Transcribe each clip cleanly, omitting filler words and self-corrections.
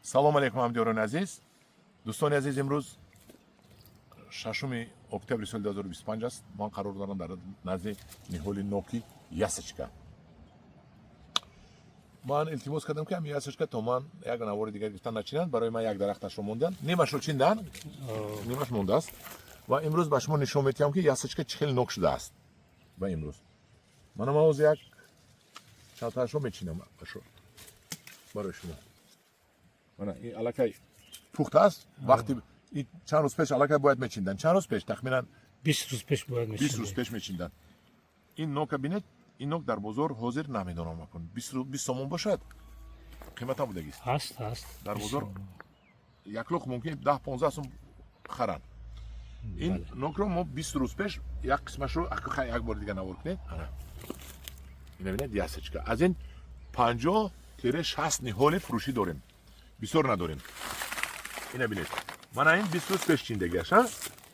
Салом алейкум, ҳамдиёрони азиз, дӯстони азиз. Имрӯз 6 октябри соли 2025 аст. Ман қарор дорам дар назди ниҳоли ноки Ясочка. Ман илтимос кардам, ки ҳами Ясочка то ман як навори дигар гирифтан начинанд, барои ман як дарахташро монданд, нимашро чиндан, нимаш мондааст. Ва имрӯз ба шумо нишон медиҳам, ки Ясочка чӣ хел нок шудааст. Ва имрӯз манам ҳозир як чандтаашро мечинам барои шумо. Мана ин аллакай пухтааст. Вақти чанд рӯз пеш аллакай бояд мечиндан. Чанд рӯз пеш? Тахминан 20 рӯз пеш бояд. 20 рӯз пеш мечиндан. Ин нока бинед, ин нок дар бозор ҳозир намедонам, акун 20 сомон бошад, қиматам будагист. Ҳаст, ҳаст. Дар бозор як луқ мумкин 10-15 сум харанд. Ин нокро мо 20 рӯз пеш як қисмашро як бори дига навор кунед. Ина бинед, Ясочка. Аз ин 50-60 ниҳоли фурӯшӣ дорем, бисёр надорем. Ина бинед, мана ин 20 рӯз пеш чиндагиаш,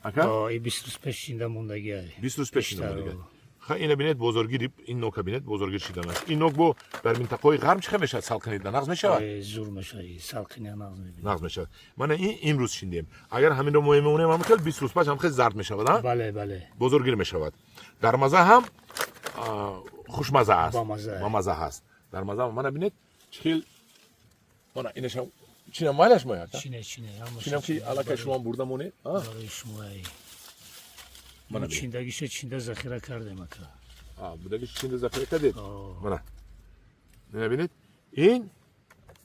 ака. 20 рӯз пеш чинда мондагиа. 20 рӯз пеш чинда мондагиа. Ха, ина бинед, бозоргири ин нока бинед, бозоргир шиданаш. Ин нок бо дар минтақаҳои ғарб чӣ хел мешавад? Салқинида нағз мешавад? Зур мешавад, салқиния нағз мебинад. Нағз мешавад. Мана ин имрӯз шиндем. Агар ҳаминро мо мемонем, ҳам хел 20 рӯз пас ҳам хел зард мешавад, а? Бале, бале. Бозоргир мешавад. Дар маза ҳам хушмаза аст. Бамаза ҳаст дар маза. Мана бинед, чӣ хел. Мана инашам чинам, майлаш мояд. Чине, чине. Чинам, ки аллакай шумоам бурда монед. Барои шумо мана чиндагиша чинда захира кардем, ака. Будагиша чинда захира кардед. Мана ина бинед, ин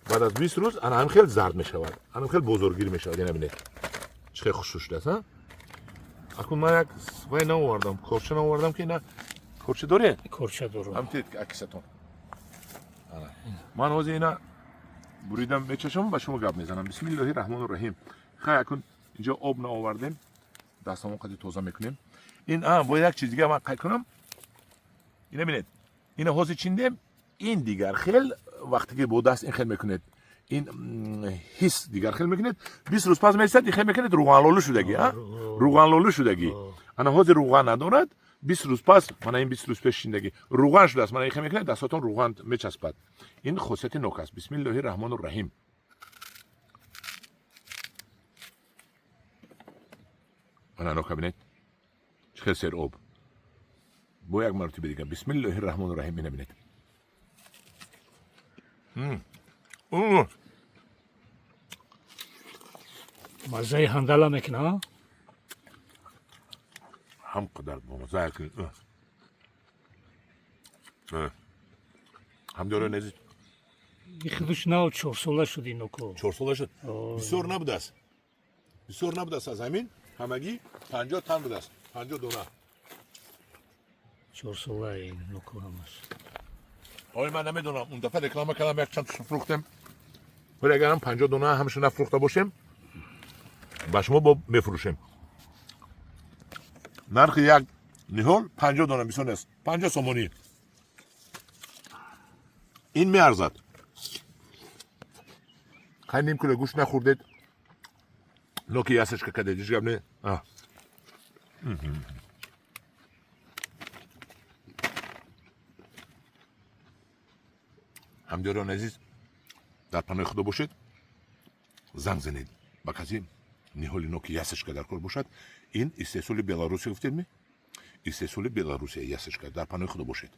баъд аз 20 рӯз ана ҳам хел зард мешавад, ана хел бозоргир мешавад. Ина бинед, чӣ хел хушрӯ шудааст. Акун ман як вай наовардам, корча наовардам, ки ина корча доред? Корча дорам. Ҳамтед акисатон. Ман ҳозир ина буридам, мечашам, ба шумо гап мезанам. Бисмиллоҳи раҳмони раҳим. Хай, акун инҷо об наовардем, дастамон қади тоза мекунем. Ин бо як чиз дига ман қайд кунам. Ина бинед, ина ҳозир чиндем. Ин дигар хел, вақте ки бо даст ин хел мекунед, ин ҳис дигар хел мекунед. 20 рӯз пас месад, ин хел мекунед, руғанлолу шудагӣ, руғанлолу шудагӣ. Ана ҳозир руған надорад, 20 рӯз пас, мана ин 20 рӯз пеш шиндагӣ руған шудааст. Мана ин хел мекунед, дастотон руған мечаспад. Ин хосияти нок аст. Бисмиллоҳи раҳмону раҳим. Мана нока бинед, чӣ хел сер об. Бо як маротиба дига, бисмиллоҳи раҳмону раҳим. Ина бинед. Маззаи ҳандала мекуна. Ҳам қадар бомазза. Ҳамдиёрони азиз. Худуш нав 4 сола шуд ин ноко. 4 сола шуд. Бисёр набудааст, бисёр набудааст. Аз ҳамин ҳамагӣ 50 тан будааст, 50 дона. 4 сола ин ноко ҳамаш. Ой, ман намедонам, он дафъа реклама кардам, як чанд фурӯхтем, вале агарам 50 дона ҳамаша нафурӯхта бошем, ба шумо бо мефурӯшем. Нархи як ниҳол, 50 дона бисёр нест, 50 сомонӣ. Ин меарзад. Хай, ним кило гӯшт нахӯрдед, ноки Ясочка кардед, ҳеҷ гап не. Ҳамдиёрони азиз, дар паноҳи Худо бошед. Занг занед ба касе ниҳоли ноки Ясочка дар кор бошад. Ин истеҳсоли Беларусия гуфтедми? Истеҳсоли Беларусия, Ясочка. Дар паноҳи Худо бошед.